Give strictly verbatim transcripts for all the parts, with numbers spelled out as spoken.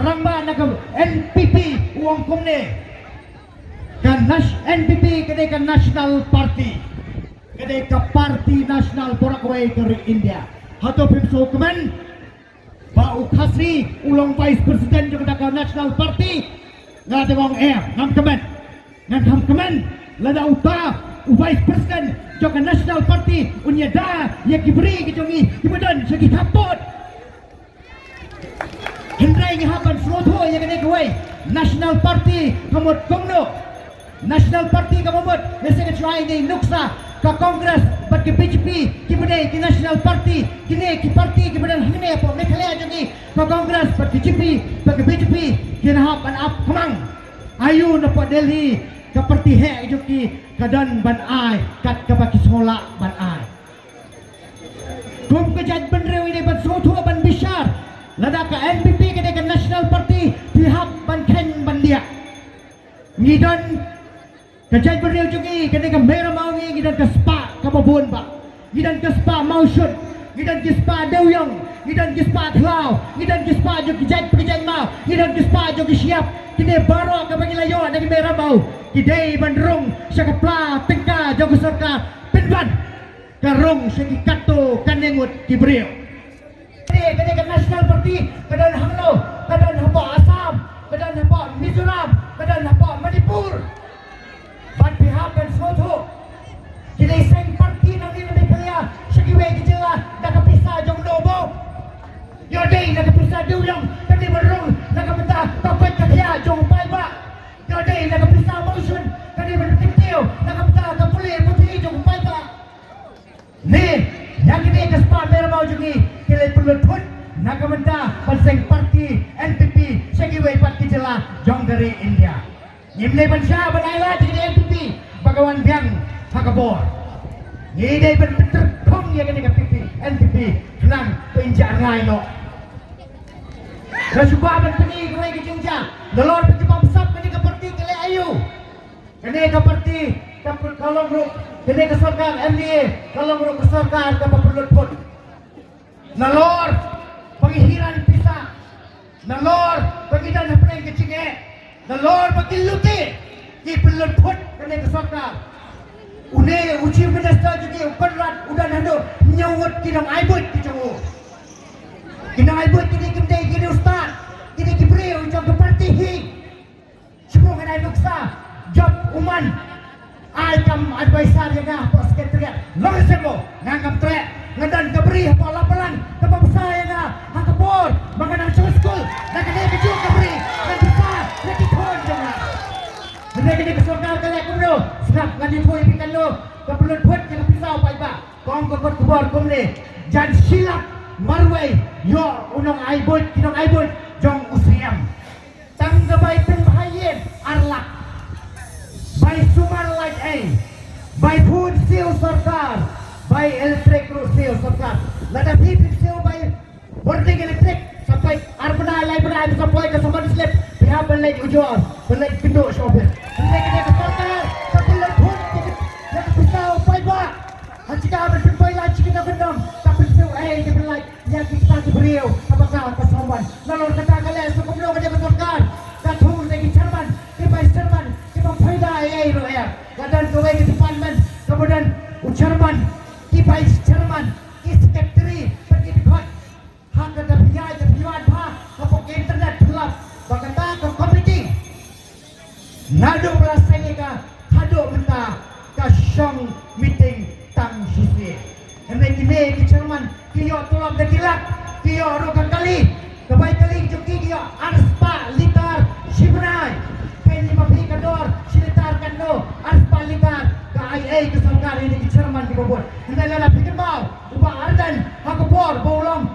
Rangbah na ka N P P u ong kumne. Ka Nas-, N P P ka dei ka National Party. Ka dei ka party national baroh kawei ka ri India. Hato phim sngewkmen ba u Khasi u long vice president jong kata ka National Party? Nga te ong em, ngam kmen. Ngan kham kmen lada uta u vice president jong ka National Party un ïada ïa ki briew ki jong ngi kiba don sha ki khappud. Hynrei ngi hap ban sngewthuh ïa kane kawei, National Party ka mut kumno. National Party ka mut, ïa se ka shuwa ine nuksa ka Congress bad ka B J P kiba dei ki National Party, kine ki party kiba don hangne hapoh Meghalaya jong ngi, ka Congress bad ka B J P bad ka B J P kin hap ban ap khmang. Aïu na pdeng Delhi ka party heh jong ki ka don ban ai kat kaba ki sngewlah ban ai. Kum ka jaitbynriew ngi dei ban sngewthuh ban bishar. Lada ka N P P ka dei ka National Party, phi hap ban kheiñ ban diah. Ngi don ka jaitbynriew jong ngi, ka dei ka Mei Ramew ngi, ngi don ka spah kaba bun bah. Ngi don ka spah mawshun, ngi don ki spah dewiong, ngi don ki spah khlaw, ngi don ki spah jong ki jait bad ki jait maw, ngi don ki spah jong ki shyiap. Kine baroh kaba ngi la ïoh na ki Mei Ramew ki dei ban rung sha ka pla tyngka jong ka sorkar pynban. Ka rung sha ki katto katne ngut ki briew. Ka dei ka National Party ka don hangno, ka don hapoh Assam, ka don hapoh Mizoram, ka don hapoh Manipur. Bad phi hap ban sngewthuh, ki dei seng party nangne na Meghalaya sha kiwei ki jylla da ka pisa jong u nongbuh. Ïoh dei na ka pisa dewiong ka dei ban rung na ka bynta ka koit ka khiah jong u paidbah. Ïoh dei na ka pisa mawshun ka dei ban kyntiew na ka bynta ka pule puthi jong u paidbah. Ne ïa kine ka spah Mei Ramew jong ngi ki la pynlut phut na ka bynta ban seng party N P P sha kiwei pat ki jylla jong ka ri India. Ngim dei ban shah ban ailad ïa kane ka N P P ba ka wan biang ha ka bor. Ngi dei ban pyntrei khong ïa kane ka P P, N P P khnang ba in jah rngai noh. Nga shu kwah ban pyni kawei ka jingjia. Nalor ba ki bamsap kane ka party ka leh aïu. Kane ka party ka pyn-, ka long ruh, kane ka sorkar M D A ka long ruh ka sorkar kaba pynlut phut. Nalor ba ngi hiran pisa, nalor ba ngi don hapdeng ka jingeh, nalor ba ki lute, ki pynlut phut kane ka sorkar. Une u Chief Minister jong ngi u Conrad u don haduh hynñiew ngut ki nongai buit ki jong u. Ki nongai buit kine kim dei ki riewstad, kine ki briew jong ka party hi. Shu ngan ai nuksa, jop u man ai kam advisor ïa nga hapoh secretariat. Long shen mo, nga ngam treh, nga don ka bri hapoh Lapalang kaba bsa ïa nga ha ka por ba nga nang shong skul. Na kane kajuh ka bri ngan bsa ïa ki khun jong nga. Mynta kane ka sorkar ka leh kumno? Sngap, ngan ïathuh ïa phi katno ka pynlut phut ïa ka pisa u paidbah. Kong ka kot khubor kumne, jan shi lak marwei ïoh u nongai buit, ki nongai buit jong u C M. Tang ka bai pynbha ïing ar lak. Bai sumar lait ei. Bai phone siew sorkar. Bai electric ruh siew sorkar. Lada phi phi siew bai bording electric, sa poi ar bnai lai bnai, sa poi ka summon slip. Phi hap ban leit ujor, ban leit kynduh sha office. Hynrei kane ka sorkar ka pynlut phut ïa ka pisa u paidbah. Ha jaka ban pynpoi lait sha ki nongkyndong, ka pynsiew ei ka pynlait ïa kita ki briew haba ka, ka summon. Nalor kata ka leh sa kumno kane ka sorkar? Ka thung ïa ki chairman, ki vice chairman, ki bym pynpaw ei ei ruh ïa. Ka don kawei ka department kaba don u chairman, ki vice chairman, ki secretary, bad ki dkhot. Ha kata phi ïaid, phi ïaid bha hapoh internet phi lap ba kata ka committee naduh ba la seng ïa ka haduh mynta ka shong meeting tang shisien. Hynrei kine ki chairman ki ïoh tulop da ki lak, ki ïoh ruh ka kali, ka bai kali jong ki ki ïoh ar spah litar shi bnai. Phin ïa ma phi ka dor shi litar katno, ar spah litar, ka ai ei ka sorkar ïa ki chairman kiba bun. Hynrei lada phi kynmaw u Bah Ardent ha ka por ba u long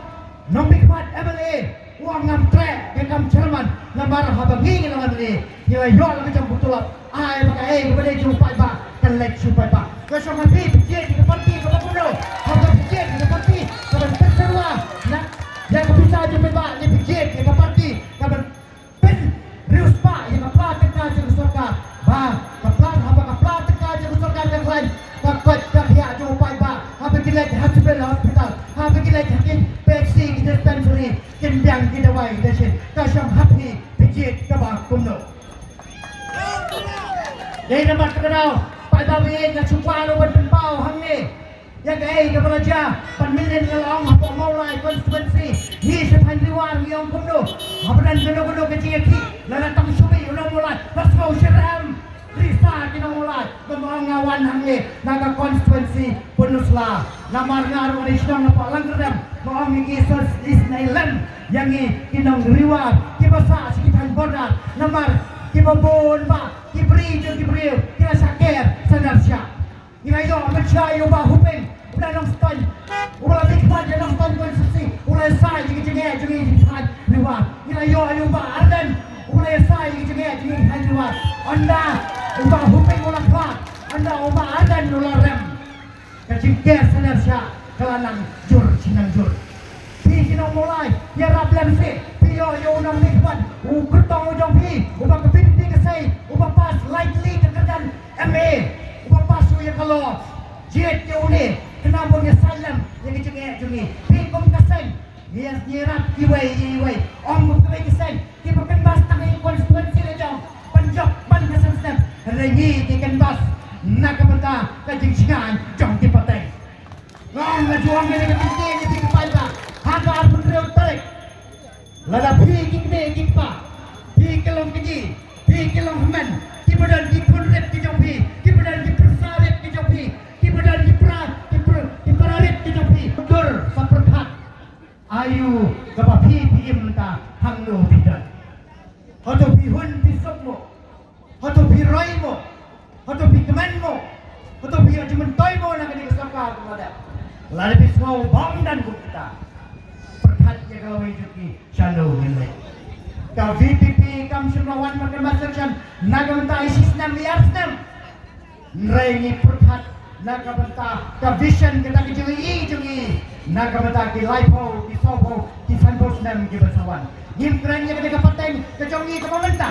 nongmihkhmat M L A, u ong ngam treh ka kam chairman, namar haba ngi ngi long M L A ngi la ïoh la ka jong ka tulop. Ai ba kaei kaba dei jong u paidbah kan leit sha u paidbah. Ka shong ha phi phi jied ïa ka party kaba kumno? Haba phi jied ïa ka party kaban pynsyrwa na ïa ka pisa jong u paidbah, ne phi jied ïa ka party kaban pynriewspah ïa ka pla tyngka jong ka sorkar. Ba ka pla, haba ka pla tyngka jong ka sorkar ka khlaiñ, ka koit ka khiah jong u paidbah, haba ki leit ha civil hospital, haba ki leit ha ki P H C, ki dispensary, kin biang ki dawai dashin. Ka shong ha phi Kaba kumno. Dei namar kata ka daw, paidbah ba ïeit, nga shu kwah ruh ban pynpaw hangne ïa kaei kaba la jia. Ban mynnin nga la ong hapoh Mawlai constituency, ngi sha thaiñ Ri War ngi ong kumno. Haba don kano kano ka jingïakhih, lada tang shu mih u nong Mawlai, la sngew syriem. Risa ki nong Mawlai, ba nga ong nga wan hangne na ka constituency Pynursla. Namar nga ruh nga dei shnong na Pahlang Kyrdem, nga ong ïa ki, sa sdang sdang lem ïa ngi ki nong Ri War kiba sah sha ki thaiñ border. Namar kiba bun ba ki briew jong ki briew ki la shah ker sha nar shah. Ngi la ïoh mynshwa ïa u Bah Hoping, u la nongstoiñ, u la mih khmat ïa nongstoiñ constituency, u la ïasah ïa ki jingeh jong ngi ki thaiñ Ri War. Ngi la ïoh ïa u Bah Ardent, u la ïasah ïa ki jingeh jong ngi ki thaiñ Ri War. Ynda u Bah Hoping u la khmat, ynda u Bah Ardent u la rem, ka jingker sha nar shah ka la nang jur shi nang jur. Phi ki nong Mawlai, ïarap lem seh, phi ïoh ïa u nongmihkhmat, u kyrtong u jong phi, uba ka VPP ka sei, uba pass lightly ka kyrdan M A, uba pass u ïa ka law. Jied ïa une, khnang ba un ïasaid lem ïa ka jingeh jong ngi. Phi kum ka seng, ngi ïa, ngi ïarap iwei ïa iwei. Ym kum kawei ka seng, kiba kynbas tang ïa ka constituency la jong, ban jop ban ka seng snem. Hynrei ngi ngi kynbas na ka bynta ka jingshngaiñ jong ki pateng. Nga ong, nga ju ong kane ka kyntien ïa phi ki paidbah, ha ka arphew hynriew tarik. Lada phi ki kmie ki kpa, phi ki longkmie, phi ki longhynmen, kiba don ki khun rit ki jong phi, kiba don ki pyrsa rit ki jong phi, kiba don ki pra, ki pra, ki para rit ki jong phi, dur sa pyrkhat. Aïu kaba phi phi im mynta, hangno phi don? Hato phi hun phi suk mo? Hato phi roi mo? Hato phi kmen mo? Hato phi ïoh jingmyntoi mo na kane ka sorkar kaba dep? Lada phi sngew ba ym don kum kita, pyrkhat ïa ka lawei jong ki, shano ngin leit? Ka VPP kam shym la wan ban kynmaw election na ka bynta i shisnem i arsnem. Hynrei ngi pyrkhat na ka bynta ka vision, kata ka jingïohi jong ngi na ka bynta ki laiphew, ki sawphew, ki sanphew snem kiba sa wan. Ngim kren ïa kane ka pateng ka jong ngi kaba mynta.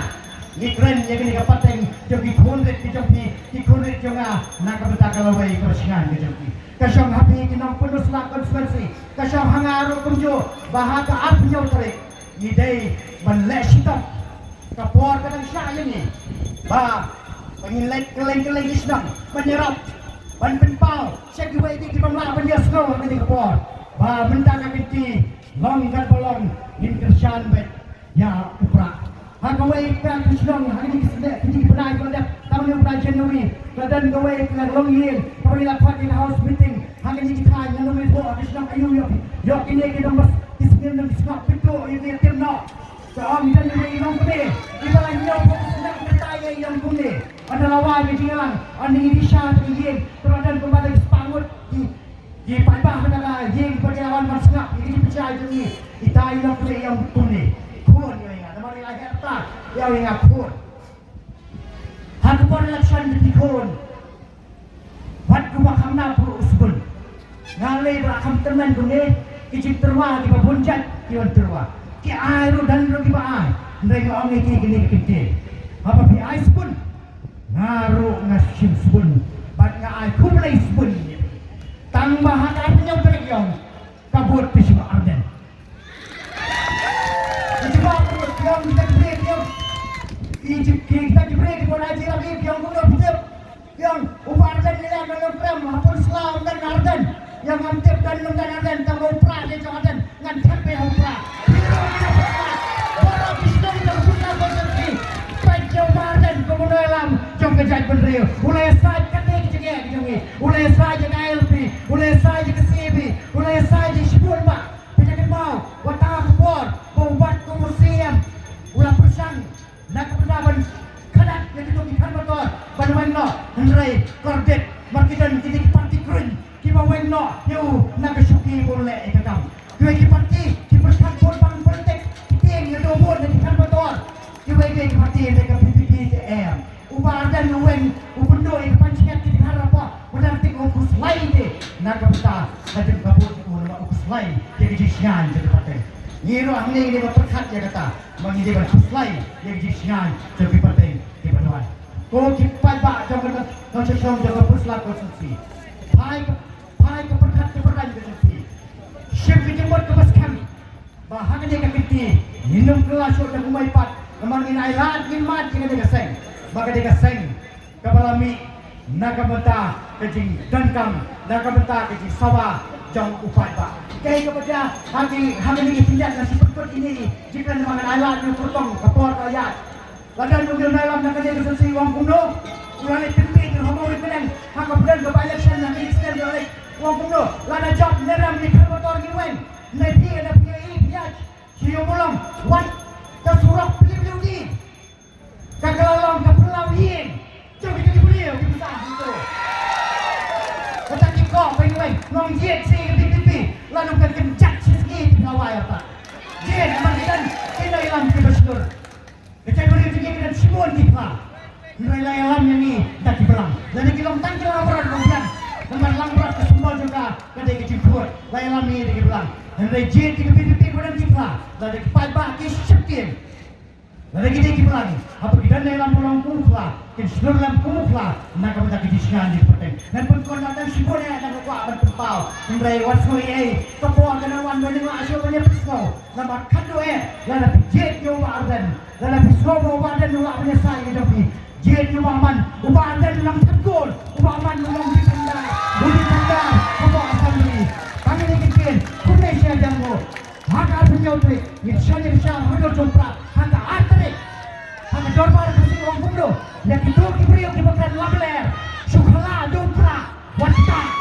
Ngi kren ïa kane ka pateng jong ki khun rit ki jong phi, ki khun rit jong nga, na ka bynta ka lawei kaba shngaiñ ka jong ki. Ka shong ha phi ki nong Pynursla constituency, ka shong ha nga ruh kumjuh, ba ha ka arphew tarik ngi dei ban leh shitom. Ka por ka dang shah ïa ngi ba, ba ngin leit kylleng kylleng ki shnong ban ïarap, ban pynpaw sha kiwei de kiba ym lah ban ïohsngew ha kane ka por ba mynta ka kynti long katba long, ngin kyrshan beit ïa u Prah. Ha kawei ka shnong ha kine ki sne, kine ki bnai ba la dep, tang une u bnai January, ka don kawei ka longïing kaba ngi la khot ïa ka house meeting ha kine ki thaiñ, ngan ym ïathuh ha ka shnong aïu. Ïoh, ïoh kine ki nong bas, ki sngewbha, ki sngewbha pynduh ïa ki ïa tim noh. Ka ong jan ïa i nongkmie, i ba la ñiew phew snem kata ïa i nongkmie. Ynda la wai ka jingïalang, ynda ngi dih sha ka ïing, te la don kumba da ki spah ngut ki, ki paidbah na ka ïing, ba ki la wan ban sngap ïa ki jingpynshai jong ngi. Ita i nongkmie i ong kumne, khun ïa i nga, namar i la her ta ïa i nga khun. Ha ka por election da ki khun. Wat kumba kham nap ruh u sbun. Nga lei ba kham tymmen kumne, ki jingtyrwa kiba bun jait ki wan tyrwa. Ki ai ruh, don ruh kiba ai. Hynrei nga ong ïa ki kine ki kyntien. Haba phi ai sbun, nga ruh nga shim sbun bad nga ai khublei sbun. Tang ba ha ka arphew tarik ïong ka vote phi shu Ardent. Ki jubab ruh, ki ong kita ki briew, ki ong. Ki ju-, ki, kita ki briew ki bun ai jingïarap, ki ong kumno phi tip. Ki ong u Bah Ardent ngi leh na Nongkrem, ha Pynursla ym don Ardent. Ïa ngam tip don ym don Ardent, tang ba u Prah dei jong Ardent, ngan thep beit ha u Prah. Phi ruh phi ong kumno. Baroh ki shnong jong Pynursla constituency, peit ïa u Bah Ardent kum u nongïalam jong ka jaitbynriew. U la ïasaid katei ka jingeh ka jong ngi. U la ïasaid ïa ka I L P, u la ïasaid ïa ka C A B, u la ïasaid ïa shibun bah. Phi da kynmaw, wat ha ka por ba u bat kum u C M, u la pyrshang na ka bynta ban khlad ïa kito ki khana ba tor ban weng noh, hynrei kordit, mar ki don kito ki parti kruiñ kiba weng noh ïa u na ka shuki ba u leh ïa ka kam. Kiwei ki parti ki pyrkhat vote bank politik, ki tieng ïa u vote na ki khana ba tor. Kiwei ki parti na ka P P P te em. U Bah Ardent u weng, u pynduh ïa ka pansngiat ki dkhar rapoh, u dang tik u khuslai de na ka bynta ka jingkabut u, namar u khuslai ïa ka jingshngaiñ jong ki pateng. Ngi ruh hangne ngi dei ban pyrkhat ïa kata, ba ngi dei ban khuslai ïa ka jingshngaiñ jong ki pateng kiba don. Ko ki paidbah jong ka nongshong jong ka Pynursla constituency, phai ka, phai ka pyrkhat ka pyrkhat ka jong phi. Shim ka jingmut kaba skhem. Ba ha kane ka kynti ngin ym kylla shuh da kumwei pat, Namar ngin ailad ngin mad ïa kane ka seng ba ka dei ka seng kaba la mih na ka bynta ka jingdonkam, na ka bynta ka jingsawa jong u paidbah. Kaei kaba jia ha ki, ha kine ki khyndiat, nga shu pynkut ïa kine ki jingkren namar ngan ailad ïa u kyrtong ka por ka ïaid. Lada u nongïalam na kane ka seng u ong kumno, u la leit pynbeit ïa u Hamawi Khnang ha ka pdeng ka by-election na kane ka seng, u la leit, u ong kumno, lada jop ne rem ne pher motor ngi weng, ne phi ne phi ïa i phi ïaid. Ki ïoh mulong wat ka surok P W D ka, ka la long ka phyllaw ïing jong kito ki briew ki bsa hangto. Kata ki kok ba ïeng long jied shi ka V P P, la long ka kynjat shi sngi ki phyllaw ïa ta. Jied man ki don ki nongïalam kiba shlur. Ka jaitbynriew jong ngi ki don shibun ki phla. Hynrei la ïalam ïa ngi da ki balang. Lada ki long tang ki langbrot ruh biang. Namar langbrot ka symbol jong ka ka dei ka jingkhuid. La ïalam ïa ngi da ki balang. Hynrei jied ïa ka V P P ka don ki phla. Lada ki paidbah ki sheptieng, lada ki dei ki balang, haba ki don ïalam ba long kum u phla, kin shlur lem kum u phla na ka bynta ka jingshngaiñ jingpyrteng. Ngan pynkut noh tang shibun ïa, ngan kwah ban pynpaw. Hynrei wat sngew ei ei, ka por ka nang wan ban ïa nga shuh ban ïa pynsngew. Namar khatduh eh, lada phi jied ïa u Bah Ardent, lada phi sngew ba u Bah Ardent u lah ban ïasaid ïa ka jong phi, jied ïa u Bah Man. U Bah Ardent u nang tyrkhong, u Bah Man u long defender, u defender hapoh Assembly. Tang ïa ka jingjied, kumne sha jong u. Ha ka arphew hynñiew tarik ngin shah ïa ka shah ha Dor Jongpra, ha ka ar tarik ha ka dorbar ka seng ong kumno ïa kito ki briew kiba kren lap ler, shu khala Jongpra, wat ta.